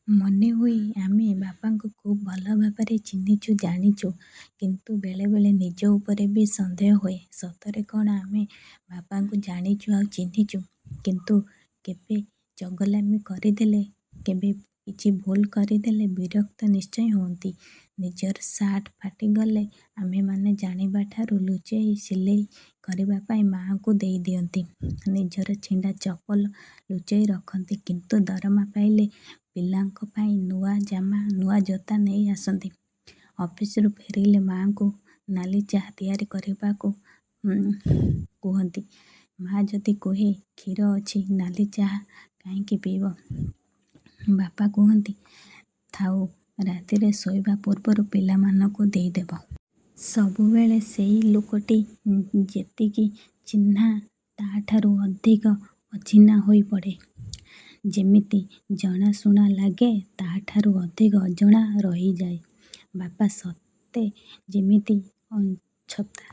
ମନେହୁଏ ଆମେ ବାପାଙ୍କୁ ଖୁବ୍ ଭଲ ଭାବରେ ଚିହ୍ନିଛୁ, ଜାଣିଛୁ। କିନ୍ତୁ ବେଳେବେଳେ ନିଜ ଉପରେ ବି ସନ୍ଦେହ ହୁଏ। ସତରେ କ'ଣ ଆମେ ବାପାଙ୍କୁ ଜାଣିଛୁ ଆଉ ଚିହ୍ନିଛୁ? କିନ୍ତୁ କେବେ ଚଗଲାମି କରିଦେଲେ, କେବେ କିଛି ଭୁଲ୍ କରିଦେଲେ ବିରକ୍ତ ନିଶ୍ଚୟ ହୁଅନ୍ତି। ନିଜର ସାର୍ଟ ଫାଟିଗଲେ ଆମେମାନେ ଜାଣିବାଠାରୁ ଲୁଚେଇ ସିଲେଇ କରିବା ପାଇଁ ମାଆଙ୍କୁ ଦେଇଦିଅନ୍ତି, ନିଜର ଛିଣ୍ଡା ଚପଲ ଲୁଚେଇ ରଖନ୍ତି କିନ୍ତୁ ଦରମା ପାଇଲେ ପିଲାଙ୍କ ପାଇଁ ନୂଆ ଜାମା, ନୂଆ ଜୋତା ନେଇ ଆସନ୍ତି, ଅଫିସରୁ ଫେରିଲେ ମାଆଙ୍କୁ ନାଲି ଚାହା ତିଆରି କରିବାକୁ କୁହନ୍ତି, ମାଆ ଯଦି କୁହେ କ୍ଷୀର ଅଛି ନାଲି ଚାହା କାହିଁକି ପିଇବ, ବାପା କୁହନ୍ତି ଥାଉ ରାତିରେ ଶୋଇବା ପୂର୍ବରୁ ପିଲାମାନଙ୍କୁ ଦେଇଦେବ। ସବୁବେଳେ ସେଇ ଲୋକଟି ଯେତିକି ଚିହ୍ନା ତା'ଠାରୁ ଅଧିକ ଅଚିହ୍ନା ହୋଇପଡ଼େ। ଯେମିତି ଜଣାଶୁଣା ଲାଗେ ତା'ଠାରୁ ଅଧିକ ଅଜଣା ରହିଯାଏ। ବାପା ସତେ ଯେମିତି ଛତା।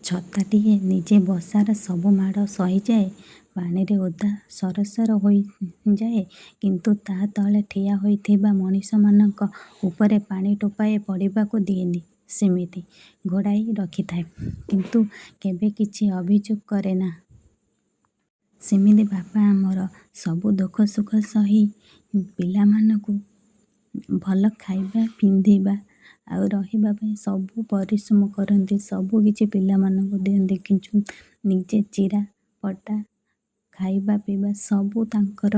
ଛତାଟିଏ ନିଜେ ବର୍ଷାର ସବୁ ମାଡ଼ ସହିଯାଏ, ପାଣିରେ ଓଦା ସରସର ହୋଇଯାଏ କିନ୍ତୁ ତା' ତଳେ ଠିଆ ହୋଇଥିବା ମଣିଷମାନଙ୍କ ଉପରେ ପାଣି ଟୋପାଏ ପଡ଼ିବାକୁ ଦିଏନି। ସେମିତି ଘୋଡ଼ାଇ ରଖିଥାଏ। କିନ୍ତୁ କେବେ କିଛି ଅଭିଯୋଗ କରେନା। ସେମିତି ବାପା ଆମର। ସବୁ ଦୁଃଖ ସୁଖ ସହି ପିଲାମାନଙ୍କୁ ଭଲ ଖାଇବା, ପିନ୍ଧିବା ଆଉ ରହିବା ପାଇଁ ସବୁ ପରିଶ୍ରମ କରନ୍ତି, ସବୁକିଛି ପିଲାମାନଙ୍କୁ ଦିଅନ୍ତି କିନ୍ତୁ ନିଜେ ଚିରା ଫଟା ଖାଇବା ପିଇବା ସବୁ ତାଙ୍କର।